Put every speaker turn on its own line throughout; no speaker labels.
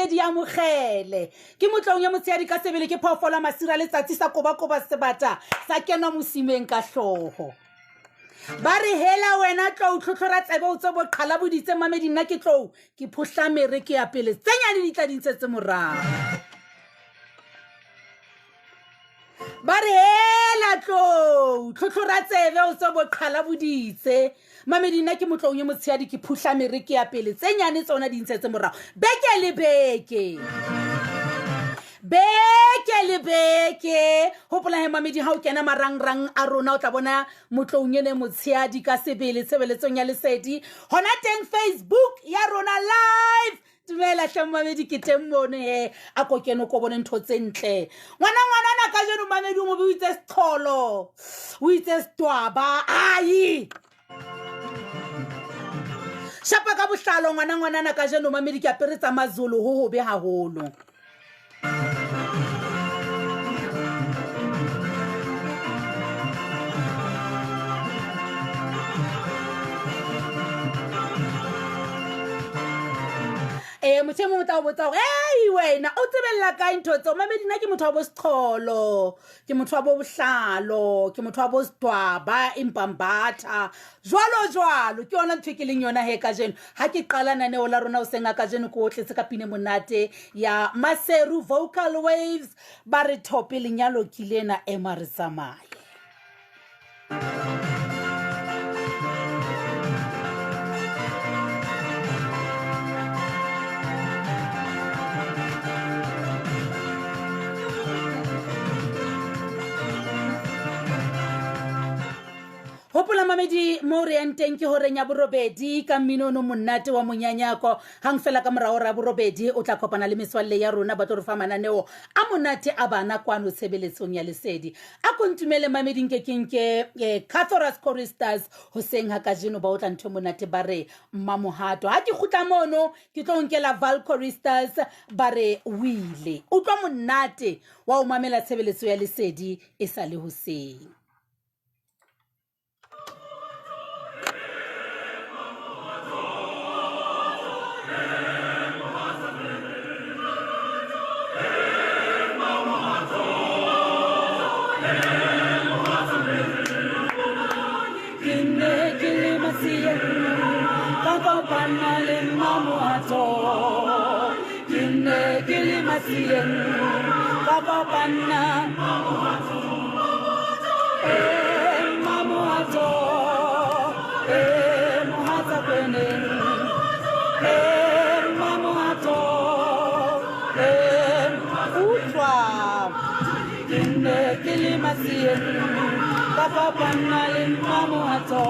di amogele. Ke motloung ya motshehadi ka sebele ke phoofolo ya masira letsatsi sa kobakoba sebata sa kenwa mosimeng ka hlooho. Ba re hela wena tlou tlhotlhora tsebe o tse boqhala boditse mamedi nna ke tlou ke phohlamere ke ya pele tse nyane di tla di ntshetse morao. Ba re hela tlou tlhotlhora tsebe o tse boqhala boditse mamedi nna ke motloung e motshehadi ke phuhlamere ke ya pele tse nyane tsona di ntshetse morao beke le beke beke le beke. Hopola he mamedi ha o kena marangrang a rona o tla bona motloung ene motshehadi ka sebele tshebeletsong ya lesedi hona teng Facebook ya rona live. Dumela hle mamedi ke teng mono he a ko kene ko bone ntho tse ntle. Ngwana ngwanana kajeno mamedi o mobe o itse seqholo o itse setwaba ai shapa ka bohlalo ngwana ngwanana kajeno mamedi ke apere tsa mazolo ho hobe haholo. Motho e mongwe o tla o botsa gore ei wena o tsebella kae ntho tseo mamedi nna ke motho wa bo seqholo ke motho wa bo bohlalo ke motho wa bo setwaba empambatha jwalo jwalo ke yona ntho e ke leng yona he kajeno ha ke qala naneo la rona o seng a kajeno ke o tletse ka pine monate ya Maseru Vocal Waves ba re thope lenyalo ke lena ema re tsamaye. Hopola mamedi mo re yang teng ke horeng ya borobedi ka mmino ono monate wa monyanyako. Hang fela ka morao ra borobedi o tla kopana le metswalle ya rona ba tlo re fa mananeo a monate a bana kwano tshebeletsong ya lesedi. A ko ntumele mamedi nke ke nke Cathoras Choristers hoseng ha kajeno ba otla ntho e monate ba re mmamohato. Ha ke kgutla mono ke tlo nkela Val Choristers ba re o ile. Utlwa monate wa o mamela tshebeletso ya lesedi e sa le hoseng. Kopana le mmamohato ke ne ke le masieng ka kopana mmamohato mohatsa kweneng mmamohato utlwa ke ne ke le masieng ka kopana le mmamohato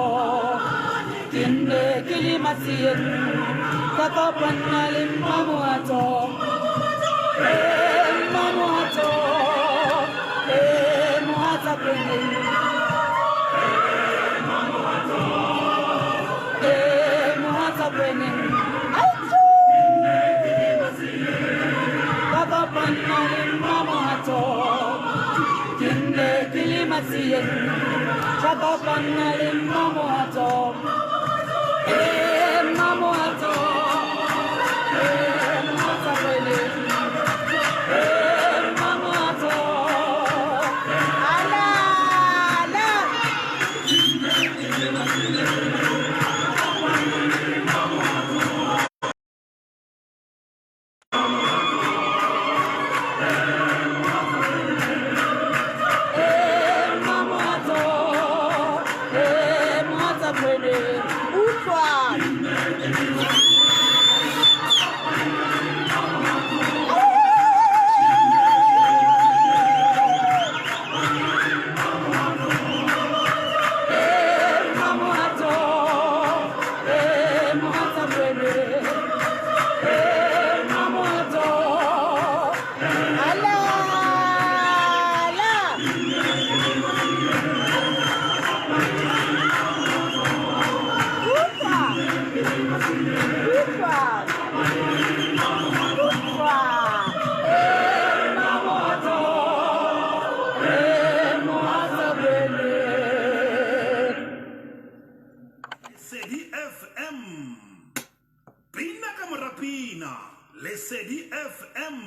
ke ne ke le masieng ka kopana le mmamohato mmamohato mohatsa kweneng mohatsa kweneng ka kopana le mmamohato ke ne ke le masieng ka kopana le mmamohato mmamohato mohatsa kweneng mmamohato alala. Mmamohato mohatsa kweneng utlwa. Mmamohato mohatsa kweneng mmamohato alala.
FM.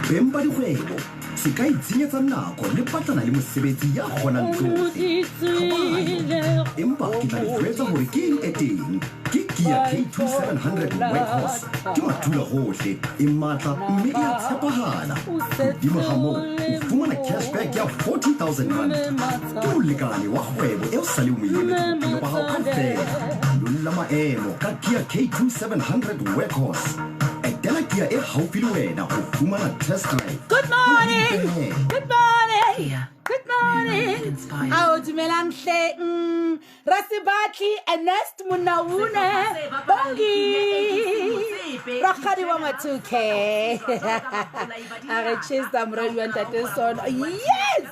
Beng ba dikgwebo se ka itshenyetsa nako le batlana le mosebetsi ya kgonang tsohle. Ha empa ke tla le jwetsa hore ke eng e teng. Ke Kia K2 700 Workhorse. Ke mathula hohle, e matla mme e a tshepahala. Hodimo ha moo, o fumana cashback ya 40,000 rand. Ke molekane wa kgwebo eo sa leng o emetse bophelo ba hao kaofela. Lolla maemo ka Kia K2 700 Workhorse. Etela Kia e haufi le wena ho fumana test drive.
Good morning. Good morning. Good morning. Ao dumelang hleng. Rasibatli Ernest Monaune. Bongi. Rakgadi wa ma 2K. A re chesa moradi wa ntate Sono. Yes.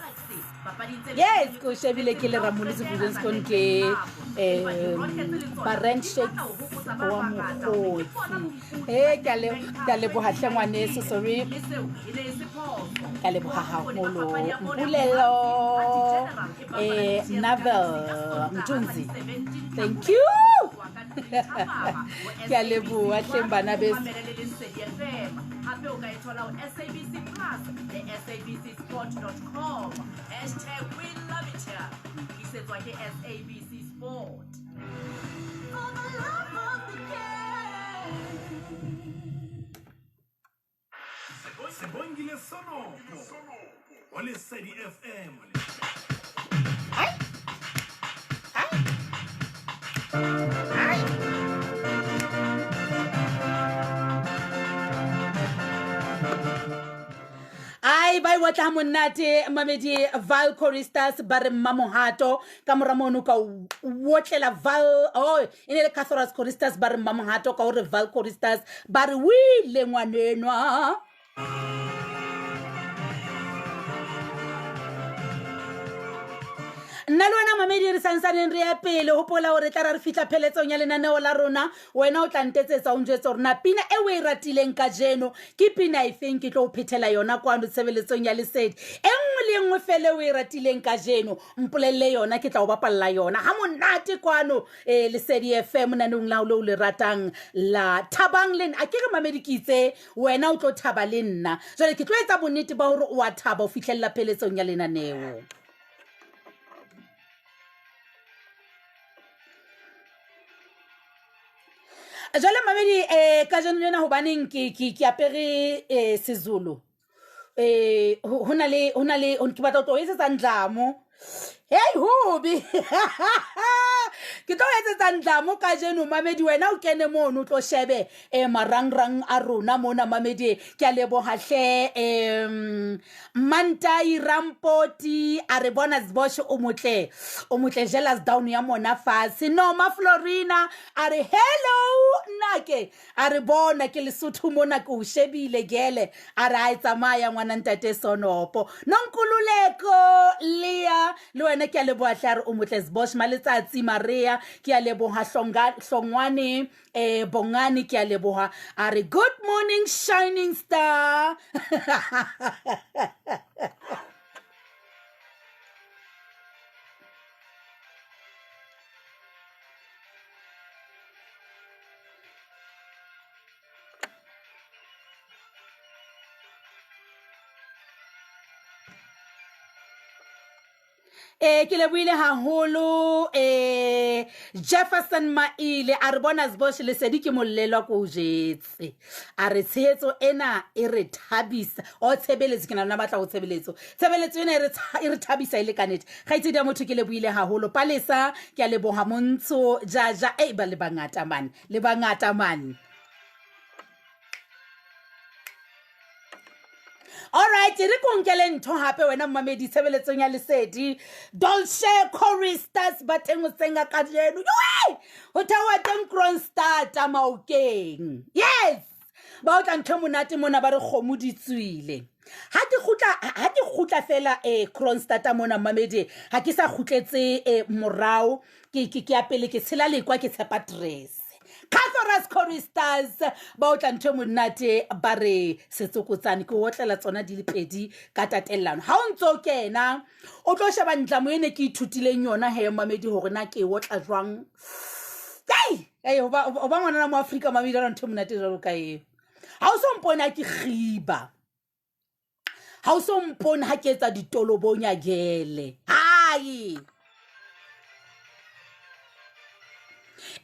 Yes, ko shebile ke le Ramone Sefujeng Sekone ke Parent Shakes wa mokgotsi. Eh, ke a leboha hle ngwaneso, sorry. Ke a leboha haholo. Mpulelo, Navel Mthunzi. Thank you. Ke a leboha hleng bana beso.
Hape o ka e thola ho SABC Plus le sabcsport.com. Hashtag we love it here. Tlisetswa ke SABC Sport. For the love of the game.
Sebongile Sonopo ho Lesedi FM.
Ai. Ai. Ai. Ai ba e otla monate mamedi Val Choristas ba re mmamohato ka mora mono ka otlela Val oh e ne le Cathoras Choristas ba re mmamohato ka hore Val Choristas ba re wile ngwanenwa. Nna le wena mamedi re santsaneng re ya pele. Hopola hore tla ra re fihla pheletsong ya lenaneo la rona, wena o tla ntetsetsa o njwetse hore na pina e o e ratileng kajeno ke pina efeng. Ke tlo o phethela yona kwano tshebeletsong ya Lesedi. E nngwe le e nngwe fele o e ratileng kajeno, mpolelle yona, ke tla o bapalla yona ha monate kwano Lesedi FM, naneong la le o le ratang la Thabang le nna. A ke re mamedi, ke itse wena o tlo thaba le nna, jwale ke tlo etsa bonnete ba hore o a thaba ho fihlella pheletsong ya lenaneo. Jwale mamedi, kajeno lena hobaneng ke apere Sezulu? Ho na le ke batla ho tlo etsetsa ndlamo. Hey hobi, ke tlo etsetsa ndlamo kajeno mamedi. Wena o kene mono o tlo shebe marangrang a rona mona mamedi. Ke a leboha hle. Mantai Rampoti a re bona Sbosh o motle, o motle, jealous down ya mona fatshe. Noma Florina a re hello nnake, a re bona ke Lesotho mona, ke o shebile gele. A re a e tsamaya ngwana ntate Sonopo. Nonkululeko Lea, le wena ke a leboha hle. A re o motle Sbosh. Maletsatsi Maria, ke a leboha. Hlongwane Bongani, ke a leboha. A re good morning shining star. Ke lebohile haholo. Jefferson Maile a re bona Sbosh, lesedi ke mollelwa ko o jetse. A re tshehetso ena e re thabisa o tshebeletso, ke na lona batla ho tshebeletso, tshebeletso ena e re thabisa e le kannete. Kgaitsedi ya motho, ke lebohile haholo. Palesa, ke a leboha. Montsho Jaja, e ba le bangata man, le bangata man. Alright, re ko nkele ntho hape wena mmamedi tshebeletsong ya Lesedi. Dolce Choristers ba teng hoseng ka kajeno. Ho theoha teng Kronstadta Maokeng. Yes, ba o tla ntho monate mona, ba re kgomo di tswile. Ha ke kgutla fela Kronstadta mona mmamedi, ha ke sa kgutletse morao, ke ya pele, ke tshela lekwa, ke tshepa dress. Cathoras Choristers ba o tla ntho e monate, ba re setsokotsane. Ke otlela tsona di le pedi ka tatellano. Ha o ntso o kena o tlo sheba ntlamo ene ke ithutileng yona he mamedi, hore na ke e otla jwang. Ei, hoba ngwanana mo Afrika mamedi, ana ntho e monate jwalo ka eo ha o so mpone ha ke kgiba, ha o so mpone ha ke etsa ditolobonya gele hai.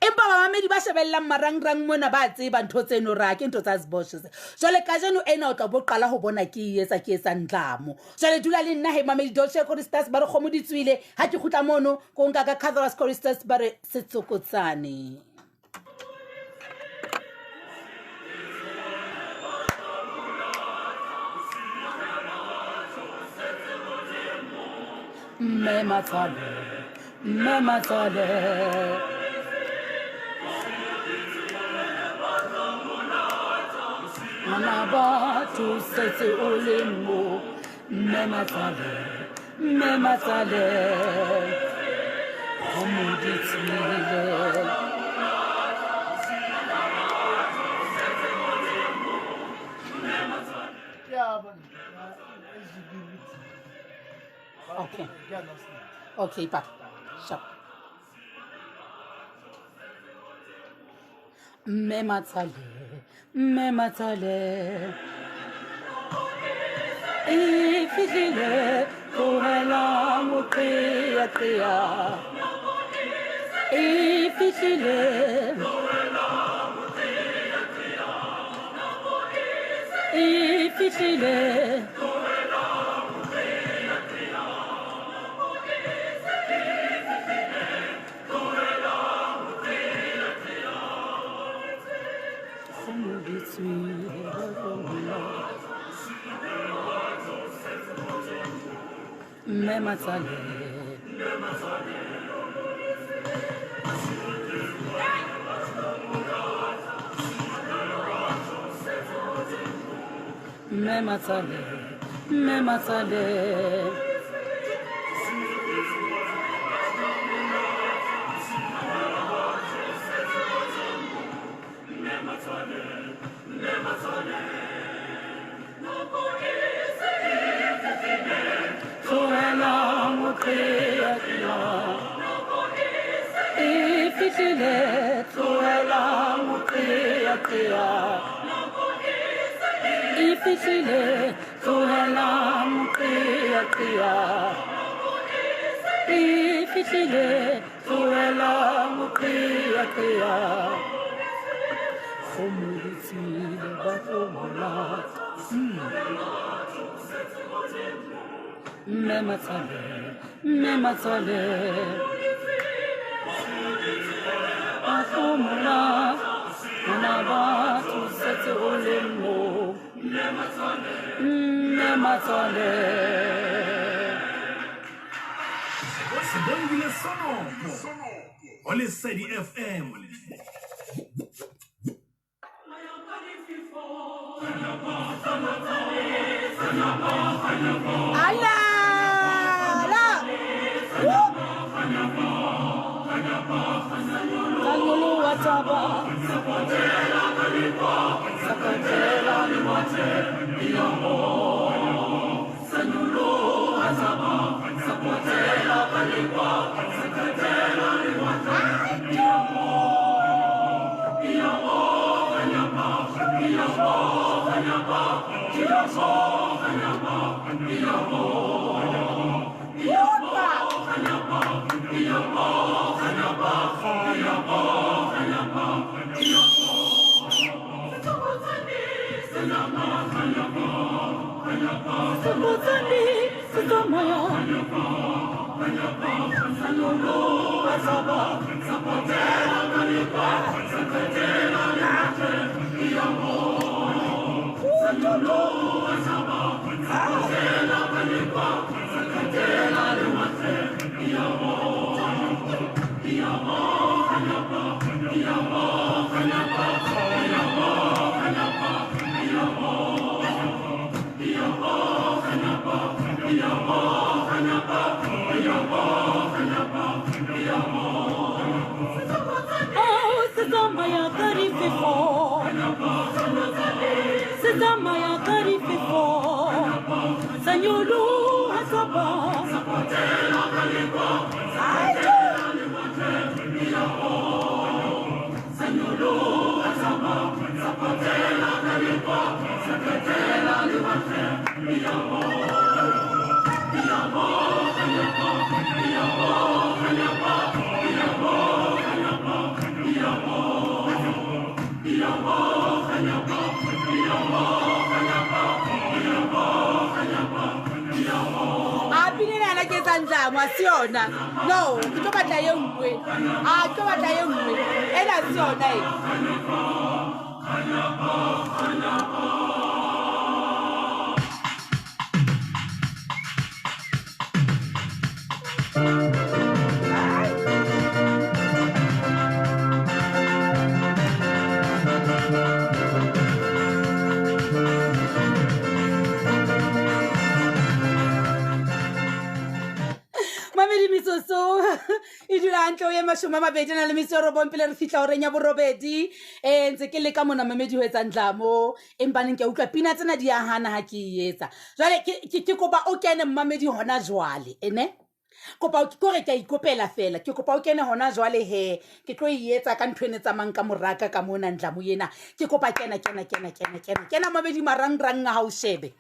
Empa bamamedi ba shebellang marangrang mona ba tseba ntho tseno ra ke ntho tsa Sbosh. Jwale kajeno ena o tla bo qala ho bona ke e etsa, ke etsa ntlamo. Jwale dula le nna he mamedi. Dolce Choristers ba re kgomo di tswile. Ha ke kgutla mono ko nka ka Cathoras Choristers, ba re setsokotsane. Mme matsale, mme matsale, ngwana batho setse o le mo. Mme matsale, mme matsale, kgomo di tswile. Okay, papa, sharp. Mme matsale, mme matsale, e fihlile, tlohela moqeaqea, e fihlile, e fihlile. Kgomo di tswile. Mme matsale, mme matsale, mme matsale. qeaqea. E fihlile, tlohelang ho qeaqea. E fihlile, tlohelang ho qeaqea. E fihlile, tlohelang ho qeaqea. Kgomo di tswile ba tlo molata. Mme matsale, mme matsale. Ba tlo molata, ngwana batho setse o le mo. Mme matsale.
Sebongile Sonoko ho Lesedi FM.
Ala! La! Woo! Kanyolo wa taba. Sakotela Sekotsane se tsamaya. Oh, se tsamaya ka difefo. Se tsamaya ka difefo. Sa nyoloha sa ba. A pina ena ke etsa ntlamo, ha se yona. No, ke tlo batla e nngwe. A ke tlo batla e nngwe. Ena ha se yona e. Mamedi metsotso e dula hantle o ye 20 na le metso e robong pele re fihla horeng ya borobedi. Ntse ke leka mona mamedi ho etsa ntlamo, empaneng ke a utlwa pina tsena di a hana ha ke e etsa. Jwale ke kopa o kene mmamedi hona jwale, ene? Kopa ke kore ke a ikopela fela, ke kopa o kene hona jwale he, ke tlo e etsa ka ntho ene tsamayang ka moraka ka mona ntlamo ena. Ke kopa kena kena kena kena kena kena mamedi marangrang a hao shebe.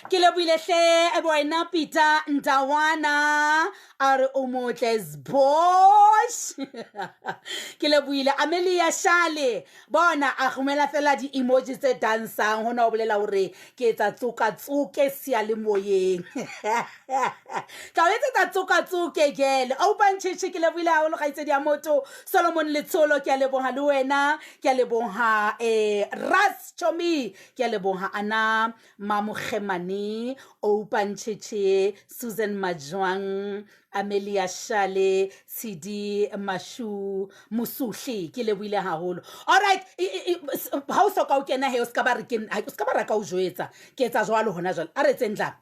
Ke lebohile hle wena Peter Ntawana a re o motle Sbosh. Ke lebohile Amelia Shale, bona a romela fela di-emoji tse dansang hona ho bolela hore ke etsa tsoka-tsoke seyalemoyeng. Tla o etsetsa tsoka-tsoke gele. Open Chichi ke lebohile haholo kgaitsedi ya motho. Solomon Letsholo ke a leboha le wena, ke a leboha Ras Chomi, ke a leboha Ana Mamokgemane, Open Chichi, Susan Majwang, Amelia Shale, Tshidi Mashu, Mosuhli, ke lebohile haholo. All right, ha o soka o kena he, o ska ba re ke, ha, o ska ba ra ka o jwetsa. Ke etsa jwalo hona jwale. A re etseng tla.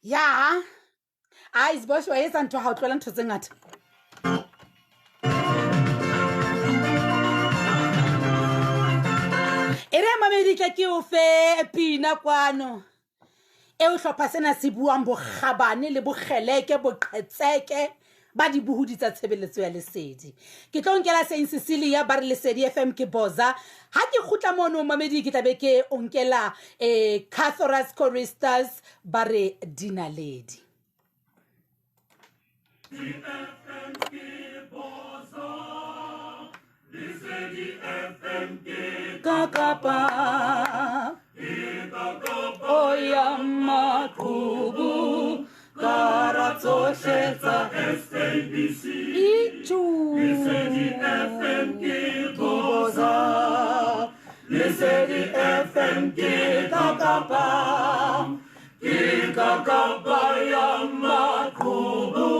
Ya ai sebosh wa etsa ntho ha o tlohela ntho tse ngata. E re mamedi tla ke o fe pina kwano eo hlopha sena se buang bokgabane le bokgeleke boqhetseke ba dibohodi tsa tshebeletso ya Lesedi. Ke tlo nkela Saint Cecilia ba re Lesedi FM ke boza. Ha ke kgutla mono mamedi ke tla be ke o nkela Cathoras Choristers ba re Dinaledi. Kakapa o ya maqhubu kara tsohle tsa
SABC
Itju
Lesedi FM ke boza, Lesedi FM ke kakapa, ke kakapa ya maqhubu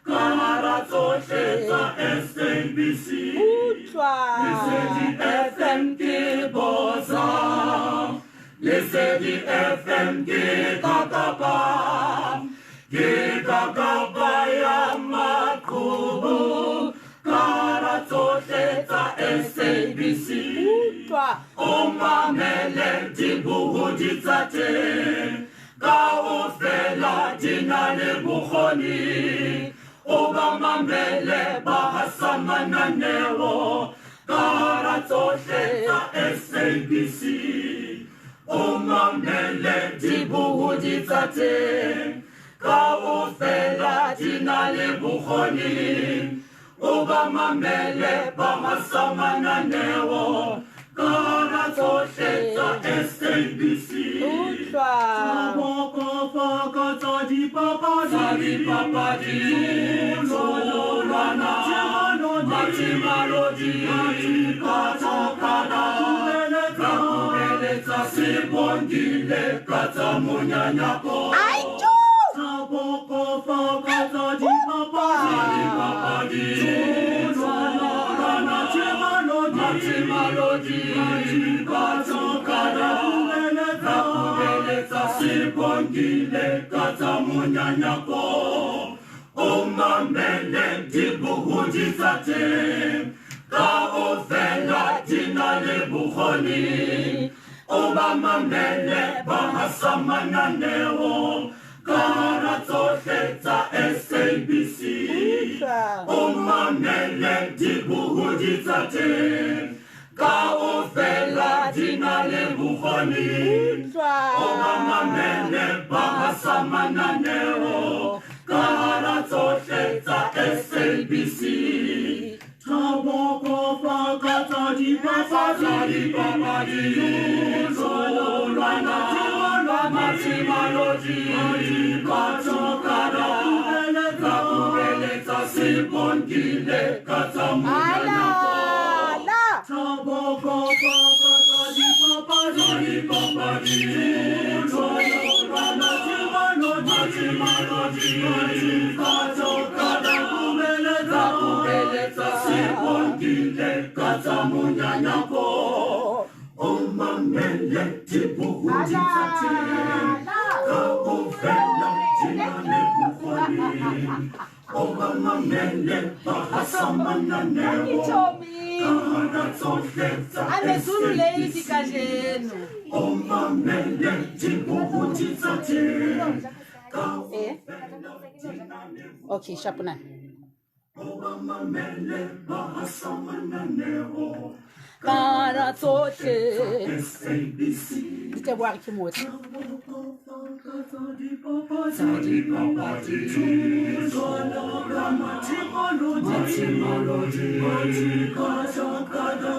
kara tsohle tsa SABC.
Utlwa
Lesedi FM ke boza, Lesedi FM ke kakapa, ke kakapa ya maqhubu kara tsohle tsa SABC.
Utlwa
O mamele dibohodi tsa teng, kaofela di na le bokgoni. O ba mamele ba hasa mananeo kara tsohle tsa SABC. O mamele dibohodi tsa teng, kaofela di na le bokgoni. O ba mamele ba hasa mananeo kara tsohle tsa SABC.
Utlwa
Tsa tsa dipapadi, thololwana, matsimalodi, katsokana, rakubeletsa sebongile ka tsa monyanyako.
Aitu
Tsa bokofaka tsa dipapadi, thololwana, matsimalodi, katsokana, rakubeletsa sebongile ka tsa monyanyako. O mamele dibohodi tsa teng, kaofela di na le bokgoni. O ba mamele ba hasa mananeo kara tsohle tsa SABC.
Utlwa
O mamele dibohodi tsa teng, kaofela di na le bokgoni.
Utlwa
O ba mamele ba hasa mananeo kara tsohle tsa SABC. Tsa bokofaka tsa dipapadi, thololwana, matsimalodi, katsokana, rakubeletsa sebongile ka tsa monyanyako.
Ala
Tsa bokofaka tsa dipapadi, thololwana, matsimalodi, katsokana, rakubeletsa sebongile ka tsa monyanyako. O mamele dibohodi tsa teng, kaofela di na le bokgoni. O ba mamele ba hasa mananeo
Chomi
kara tsohle tsa
I'm a Zulu lady
SABC.
kajeno.
O mamele dibohodi tsa teng,
Eh?
kaofela di na le
Okay, sharp none.
O ba mamele ba hasa mananeo
Kara tsohle
SABC.
Diteboa ke motle.
Tsa dipapadi, thololwana, matsimalodi, katsokana,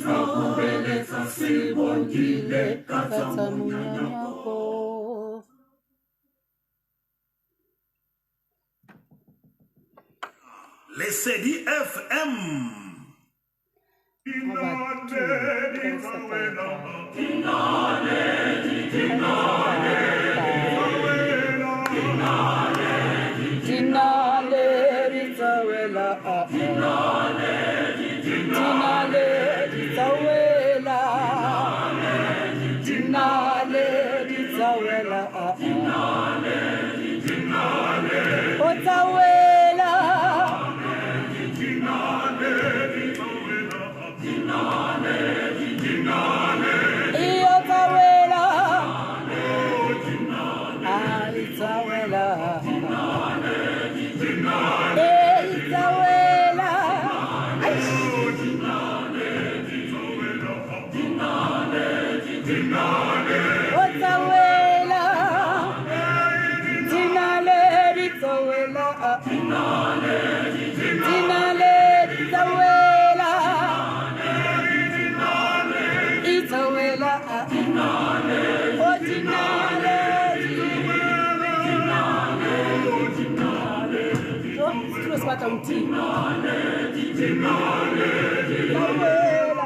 rakubeletsa sebongile ka
Ka
tsa
tsa
monyanyako.
monyanyako.
Lesedi FM.
Dinaledi tsa wela, Dinaledi tsa wela, Dinaledi tsa wela. Tsawela. Ee, tsawela. Aish. O tsawela. Dinaledi tsawela. Dinaledi tsawela. Itsawela. O dinaledi. Jo, setulo se batla ho ntima. Tsawela.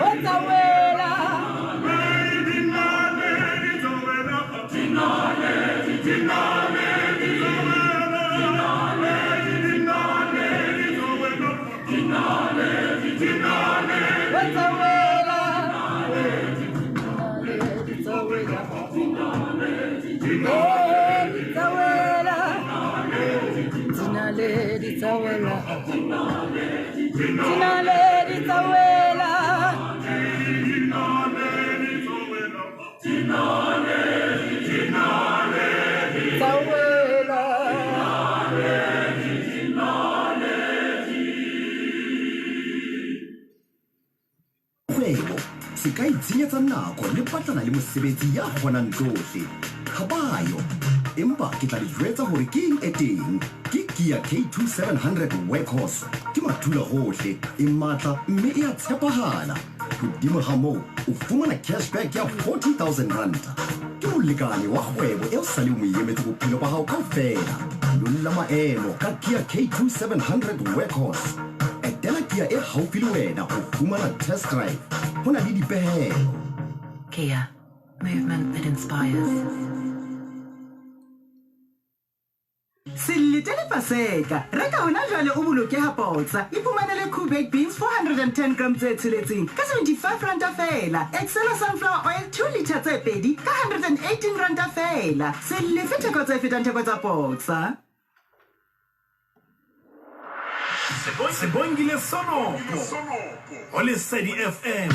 O tsawela. O tsawela. Dinaledi tsawela. Ee, tsawela. Dinaledi tsawela. Dinaledi tsawela. Tsawela.
Kgwebo se ka itshenyetsa nako le batlana le mosebetsi ya kgonang tsohle. Ha ba yo. Empa ke tla le jwetsa hore ke eng e teng. Ke Kia K2 700 Workhorse. Ke mathula hohle, e matla mme e a tshepahala. Hodimo ga moo, o fumana cashback ya 40 000 ranta. Ke molekane wa kgwebo eo sa le o mo emetse bophelo ba hao kaofela. Lolla maemo ka Kia K2 700 Workhorse. Etela Kia e haufi le wena ho fumana test drive. Ho na le dipehelo.
Kia, movement that inspires.
Se letele Paseka, reka hona jwale o boloke ha potsa. Iphumanele Cool Baked Beans 410 gram tse tsheletseng ka 75 ranta feela. Excella Sunflower Oil 2 litre tse pedi ka 118 ranta feela. Se lefe theko tse fetang theko tsa potsa.
Sebongile Sonopo ho Lesedi FM.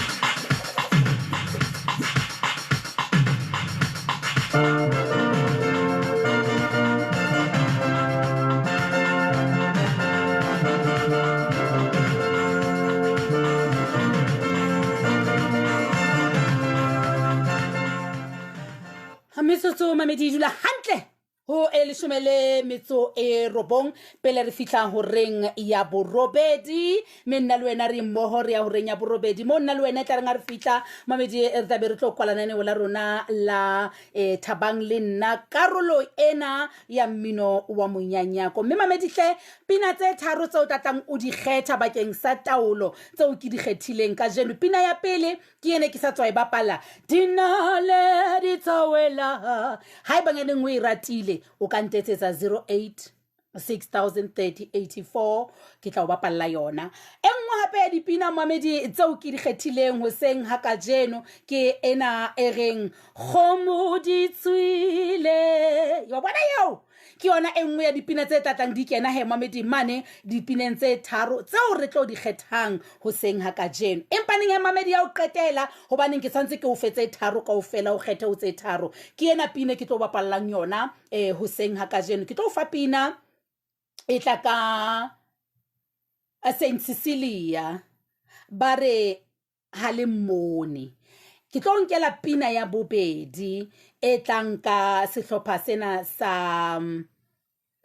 Metsotso mamedi e dula hantle ho e 19 pele re fihla horeng ya borobedi, mme nna le wena re mmoho re ya horeng ya borobedi. Mo nna le wena e tla reng ha re fihla mamedi, re tlabe re tlo kwala lenaneo la rona la Thabang le nna, karolo ena ya mmino wa monyanyako. Mme mamedi hle, pina tse tharo tseo tlatlang o di kgetha bakeng sa taolo tseo ke di kgethileng kajeno. Pina ya pele ke ene ke sa tswa e bapala, Dinaledi Tsawela. Haeba ngeneng o e ratile, o ka ntetsetsa 08 6030 84, ke tla o bapalla yona. E nngwe hape ya dipina mamedi tseo ke di kgethileng hoseng ha kajeno ke ena e reng Kgomo di tswile. Wa bona, eo ke yona e nngwe ya dipina tse tlatlang di kena he mamedi mane dipineng tse tharo tseo re tlo di kgethang hoseng ha kajeno. Empa neng he mamedi ya ho qetela, hobaneng ke tshwanetse ke o fe tse tharo kaofela, o kgethe ho tse tharo, ke ena pina ke tlo bapallang yona hoseng ha kajeno. Ke tlo o fa pina e tla ka Saint Cecilia, ba re ha le mmone. Ke tlo nkela pina ya bobedi e tlang ka sehlopha sena sa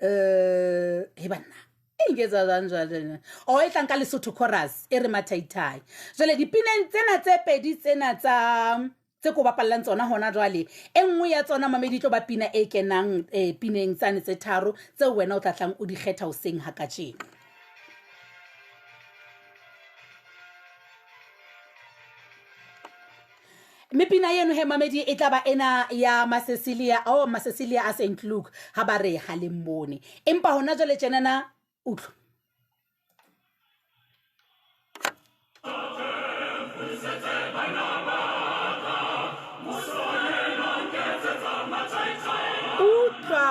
he banna e nketsa jwang jwale, o e tlang ka Lesotho Chorus e re Mathaithai. Jwale dipineng tsena tse pedi tsena tsa tse ko bapallang tsona hona jwale, e nngwe ya tsona mamedi tlo ba pina e kenang pineng tsane tse tharo tseo wena o tla tlang o di kgetha hoseng ha kajeno. Mme pina eno he mamedi e tla ba ena ya Masecilia, oh Masecilia a St Luke ha ba re ha le mmone. Empa hona jwale tjenana utlwa. Utlwa.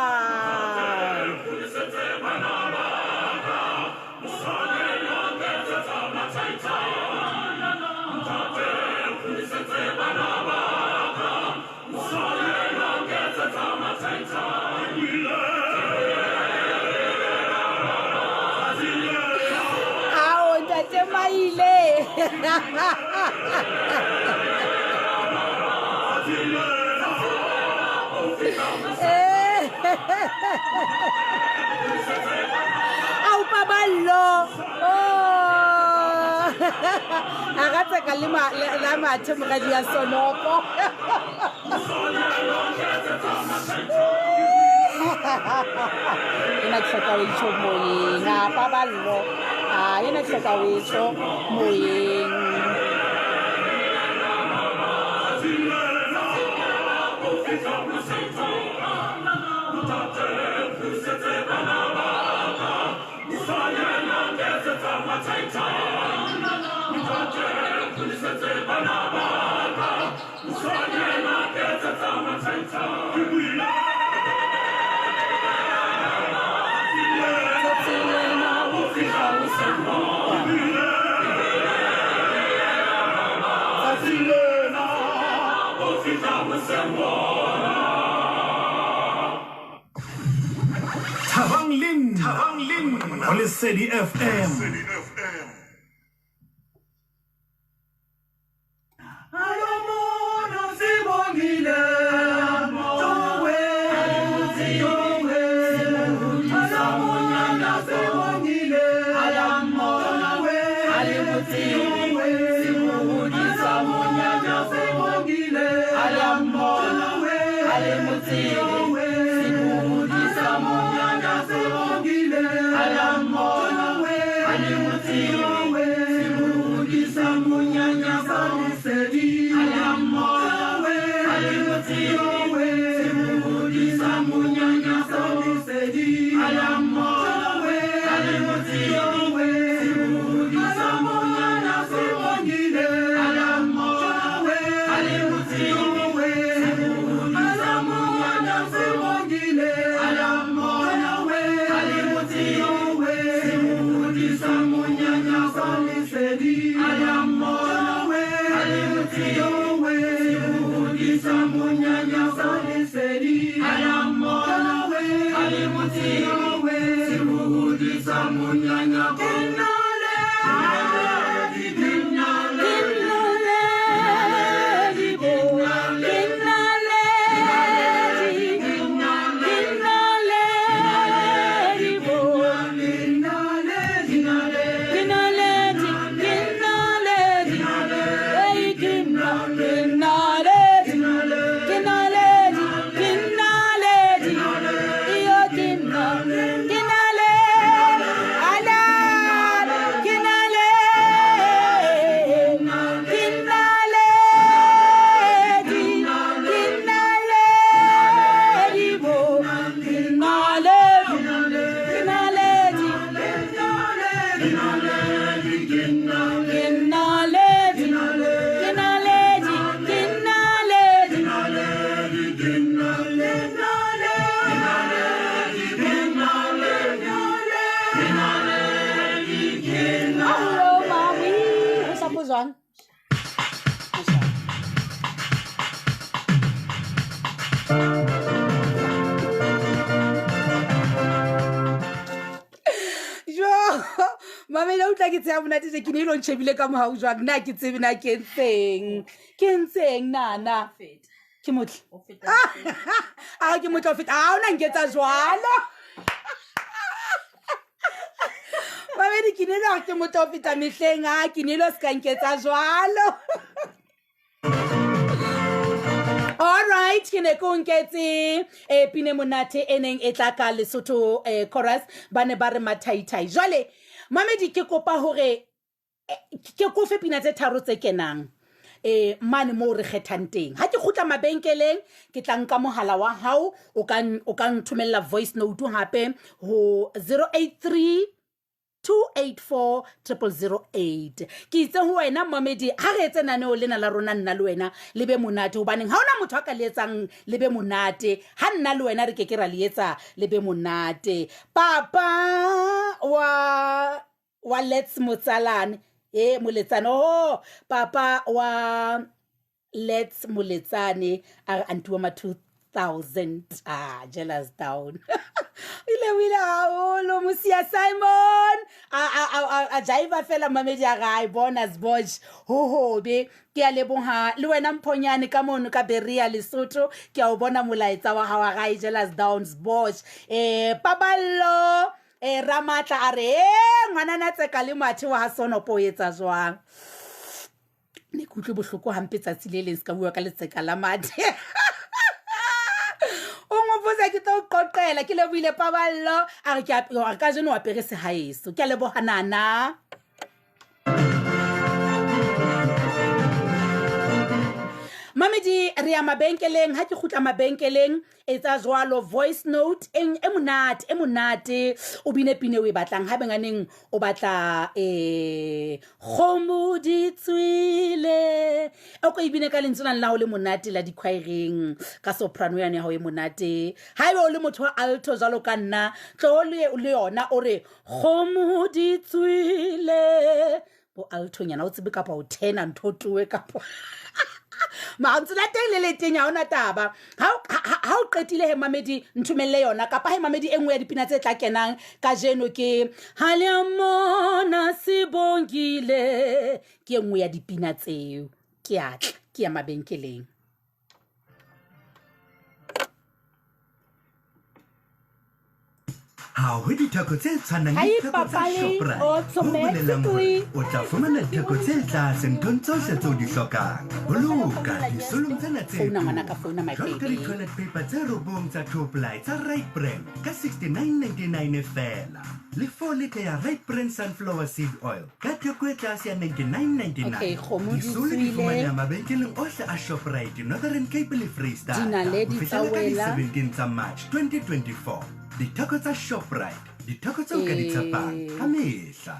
Ao ntate Maile. Ao paballo. Oh. A ga tseka le la mathe moradi ya Sonoko. Ena ke hloka ho itjho moyeng. A paballo. A ena ke hloka ho itjho moyeng.
Thabang le nna ho Lesedi FM. Mamela utlwa ke tsheha monate je ke ne e lo ntjhebile ka mohau jwang na ke tsebe na ke entseng ke entseng nana ke motle a ke motle ho feta ha ona nketsa jwalo mamedi ke ne le hore ke motle ho feta mehleng a ke ne lo se ka nketsa jwalo. All right, ke ne ke o nketse pine monate e neng e tla ka Lesotho chorus ba ne ba re mathaithai. Jwale mamedi ke kopa hore ke kofe pina tse tharo tse kenang.
Mane moo re kgethang teng. Ha ke kgutla mabenkeleng, ke tla nka mohala wa hao, o ka nthomella voice note hape ho 083 284 0008. Ke itse ho wena mmamedi, ha re etse naneo lena la rona nna le wena le be monate, hobaneng ha hona motho a ka le etsang le be monate, ha nna le wena re ke ke ra le etsa le be monate. Papa wa Let's Motsalane, Moletsane, oh papa wa Let's Moletsane a re anti wa ma 2000, jealous down. Ile wile haholo Mosia Simon a jaiva fela mamedi a gae bonus boj ho hobe. Ke a leboha le wena Mphonyane ka mono ka Berea Lesotho, ke a o bona molaetsa wa hao gae jealous downs boj. Paballo Ramatla a re ngwanana tseka le mathe wa ha Sonopo o etsa jwang. Ne ke utlwe bohloko hampe tsatsi le leng se ka bua ka letseka la mathe. O ngopotsa ke tlo qoqela, ke lebohile Paballo a re ke a ka jeno apere sehaeso. Ke a leboha nana. Mamedi re ya mabenkeleng, ha ke kgutla mabenkeleng etsa jwalo voice note e monate, e monate, o bine pine o e batlang. Ha benganeng o batla kgomo di tswile, o ko e bine ka lentswe la hao le monate la dikhwaereng, ka soprano yane ya hao e monate. Ha ebe o le motho wa alto jwalo ka nna, tlo le yona o re kgomo di tswile, bo altonyana o tsebe kapa o tena ntho towe kapa mantswe la teng le le teng, ha hona taba. Ha o qetile he mamedi nthomelle yona, kapa he mamedi e nngwe ya dipina tse tla kenang kajeno ke ha le a mona Sibongile, ke e nngwe ya dipina tseo. Ke a tla, ke ya mabenkeleng.
Ha ho ditheko tse tshwanang le ditheko tsa Shoprite, ho bolelang hore o tla fumana ditheko tse tlase nthong tsohle tseo di hlokang. Boloka disolong tsena tse jwalo ka di-toilet paper tse 9 tsa 2-ply tsa Right Brand ka 69.99 feela, le 4 litre ya Right Brand sunflower seed oil ka theko e tlase ya 99.99. Disolo di fumaneha mabenkeleng ohle a Shoprite Northern Cape le Freistata ho fihlela ka di 17 tsa March 2024. Ditheko tsa Shoprite, ditheko tseo ka di tshepang ka mehla.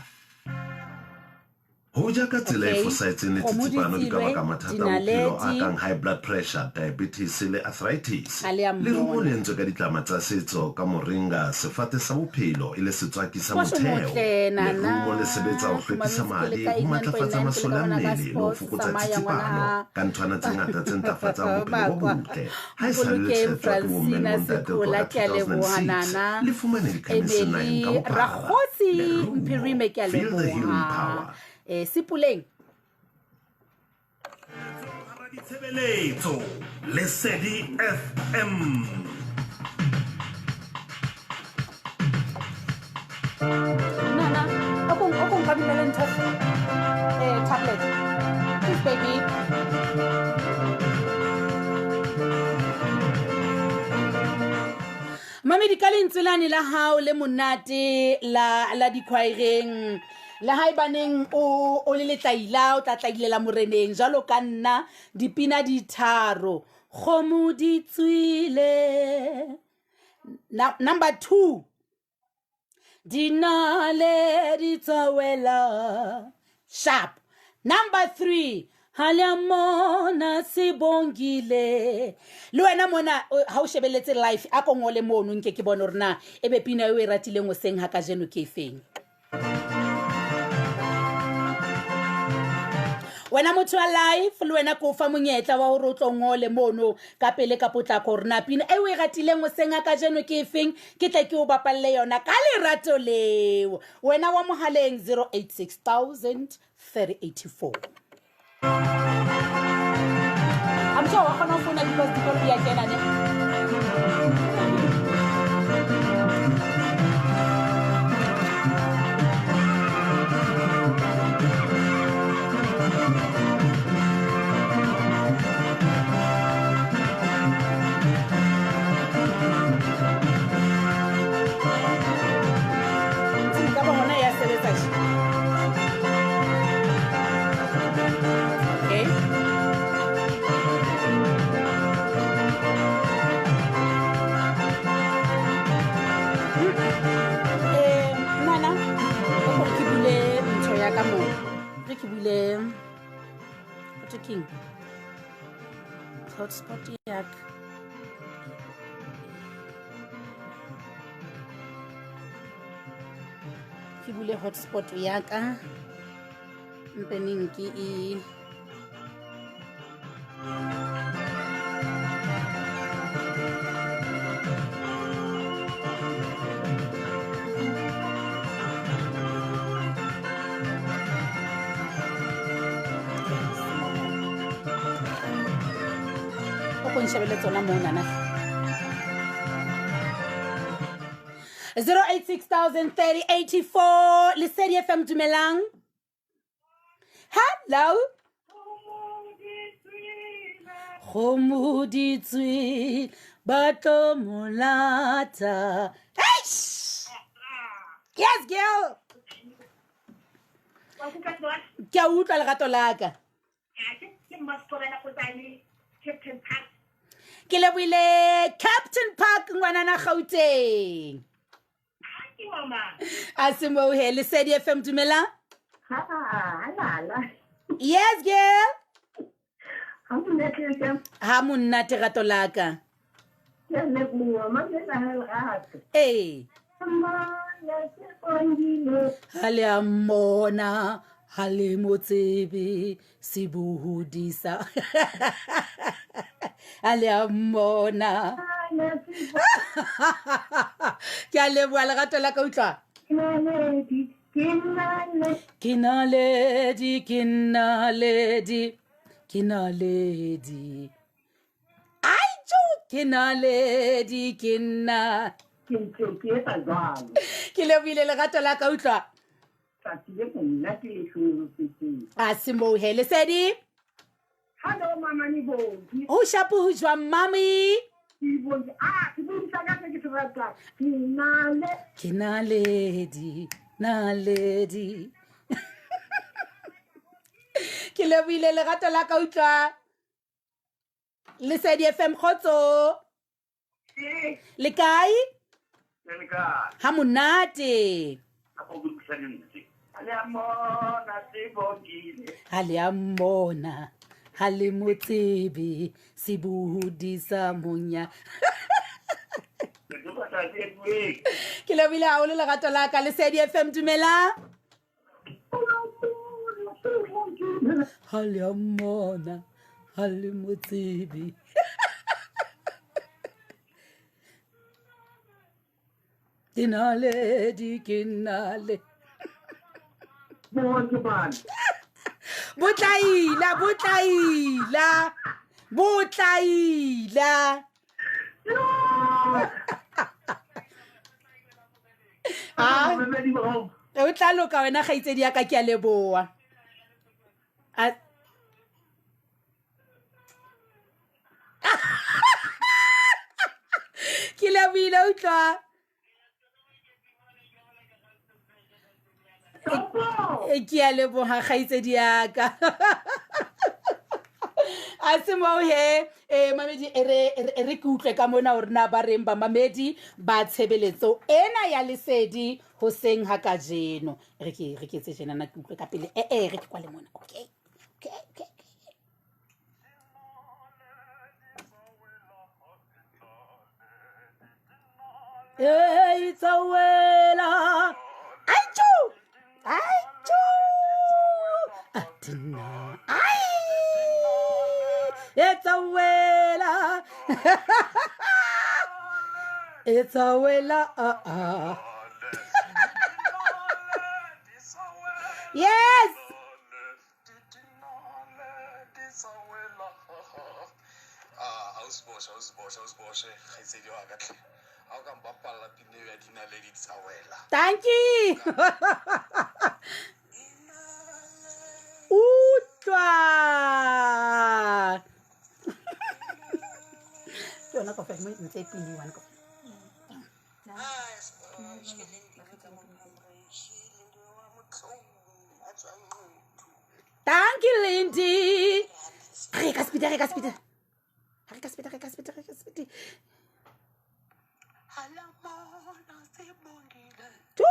Ho ja ka tsela e fosahetseng le tsitsipano di ka baka mathata a bophelo a kang high blood pressure, diabetes le arthritis. Lerumo le entswe ka ditlama tsa setso ka moringa, sefate sa bophelo, e le setswaki sa motheo. Lerumo le sebetsa ho hlwekisa madi, ho matlafatsa masole a mmele le ho fokotsa tsitsipano ka nthwana tse ngata tse ntlafatsang bophelo bo botle. Ha e sa le le tshetjwa ke bomme le bontate ho tloha ka 2006, le fumane dikhemisi naheng ka bophara. Lerumo, feel the healing power.
Sepoleng.
Ditshebeletso Lesedi FM.
Nana, o kong ka dumele ntho tablet. Please baby. Mamedi ka lentswe lane la hao le monate la dikhwaereng, le haebaneng o le letlaila, o tla tlailela moreneng jwalo ka nna, dipina di tharo, kgomo di tswile. Number 2, dinaledi tsa wela sharp. Number 3, ha le a mona Sibongile. Le wena mona ha o shebelletse live, a ko ngole mono nke ke bone hore na ebe pina eo e ratileng hoseng ha kajeno ke efeng. Wena motho wa live, le wena ke o fa monyetla wa hore o tlo ngole mono ka pele ka potlako hore na pina eo e ratileng hoseng ha kajeno ke efeng, ke tle ke o bapalle yona ka lerato leo. Wena wa mohaleng 086 000 3084. I'm sure wa kgona ho founa because dikolo di a kena ne. Ka ba hona ya sebetsa tje. Okay. Keng hotspot ya ka? Ke bule hotspot ya ka mpeneng ke e o ko nshebele tsona moo nana. 086 030 84, Lesedi FM, dumelang. Hello. Kgomo di tswile, ba tlo molata. Eish! Yes, girl, ke a utlwa, lerato laka. Ke leboile, Captain Park, ngwanana Gauteng. A se moo he. Lesedi FM, dumelang. Yes, girl. Ha monate, rato laka. Ee, ha le a mmona, ha le mo tsebe, sebohodisa ha le a mmona. Ke a leboa, lerato la ka, utlwa. Ke naledi, ke naledi, ke naledi, aitjo, ke naledi, ke nna.
Ke ntse ke etsa jwalo.
Ke leboile, lerato la ka, utlwa.
Tsatsi le monate le hlorosetseng.
A se moo he. Lesedi.
Hallo, mama Nibongi.
Ho shapo, ho jwang, mami?
Ke ah, ke buisa ka se ke se ratang. Ke nale.
Ke naledi, naledi. Ke leboile, lerato la ka, utlwa. Lesedi FM, kgotso. Le kae?
Le kae?
Ha monate.
A go lokisa lentswe. Le a mona Sebongile.
Ha le a mmona, ha le mo tsebe, sebohodisa monya.
Ke tlo batla ke bueng.
Ke leboile haholo, lerato la ka. Lesedi FM, dumela. Ha le a mmona, ha le mo tsebe. Ke naledi, ke nale.
Bonke bana.
Botlaila, botlaila, botlaila. Ah, o tla loka wena, kgaitsedi ya ka. Ke a leboa. Ke leboile, utlwa. E ke a leboga, kgaitsedi yaka. A se moo he. Mamedi, e re ke utlwe ka mona hore na ba reng bamamedi ba tshebeletso ena ya Lesedi hoseng ha kajeno. Re ke etse tjenana, ke utlwe ka pele. Ee, re ke kwale mona. Okay. Hey, tsawela. Aichu! Aichu! Atina. Ai! Etsawela. Etsawela. Ah ah. Yes.
Ah, ausi Boshe, ausi Boshe, ausi Boshe, kgaitsedi wa ka tlhe. Ha o ka mpapalla pina eo ya dinaledi di sa wela.
Thank you. Utlwa. Ke yona kaofela mo ntse e piniwang kaofela. Thank you, Lindy. Re ka speed, re ka speed. Re ka speed, re ka speed, re ka speed. Tu.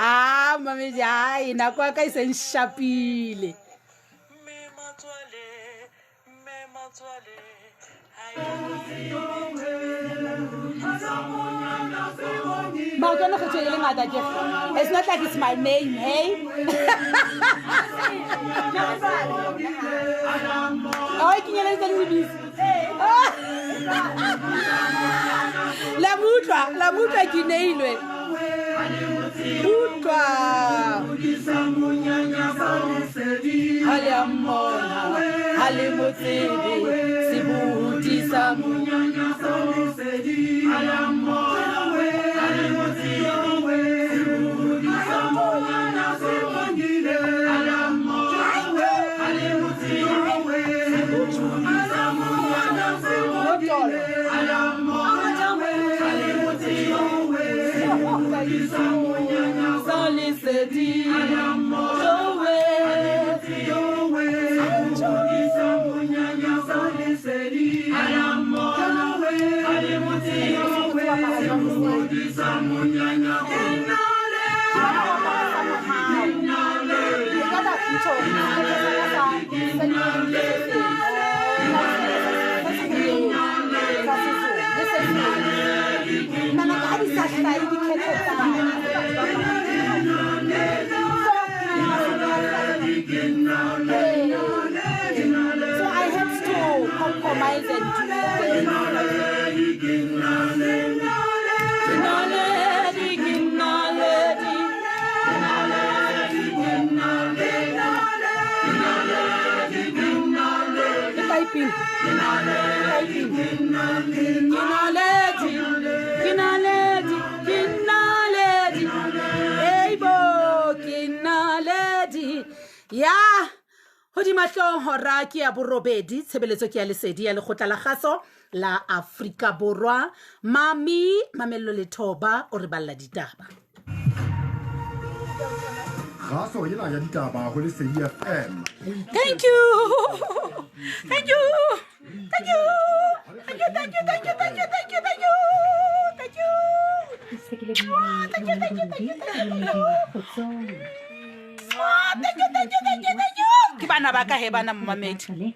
A mamedi, ai, nako ya ka e seng shapile. Maoto a kgetho e le ngata ke. It's not like it's my name, hey. Oh, ke nyeleditse le lebitso. La mo utlwa, la mo utlwa, ke neilwe. Utlwa. Ha le a mmona, ha le mo tsebe, sebuti sa So I had to compromise and do. Naledi, naledi, ke typing. Typing. Ke naledi, ke naledi, ke naledi. Hey bo, ke naledi. Ya, hodima hlooho hora ke ya borobedi, tshebeletso ke ya Lesedi ya Lekgotla la Kgaso la Afrika Borwa. Mami Mamello Lethoba o re balla ditaba.
Kgaso ena ya ditaba ho Lesedi FM.
Thank you. Thank you. Thank you. Thank you, thank you, thank you, thank you, thank you, thank you. Thank you. Thank you, thank you, thank you, thank you. Thank you, thank you, thank you, thank you. Ke bana ba ka he, bana momamedi.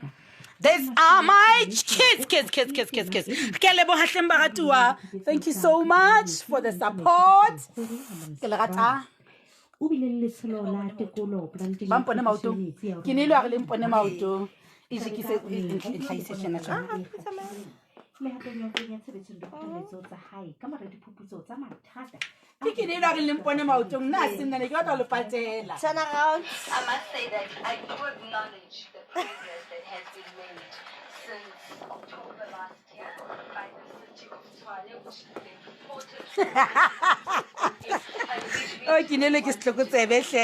These are my kids, kids, kids, kids, kids, kids. Ke a leboha hleng baratuwa. Thank you so much for the support. Ke le rata.
O bile le letsholo la tekolo planteng
Ba mpone maotong. Ke ne ile wa re le mpone maotong. E jekise e ntlhahise tjena tjena.
Mehatong ya ho kenya tshebetsong dikgothaletso tsa hae ka mora diphuputso tsa mathata.
Ke ne ile wa re le mpone maotong. Nna se nna ne ke batla ho le patela.
Turn around.
I must say that I do acknowledge the progress that has been made since October last year by the city of Tshwane, which they purported
Oh, ke ne le ke setlokotsebe hle.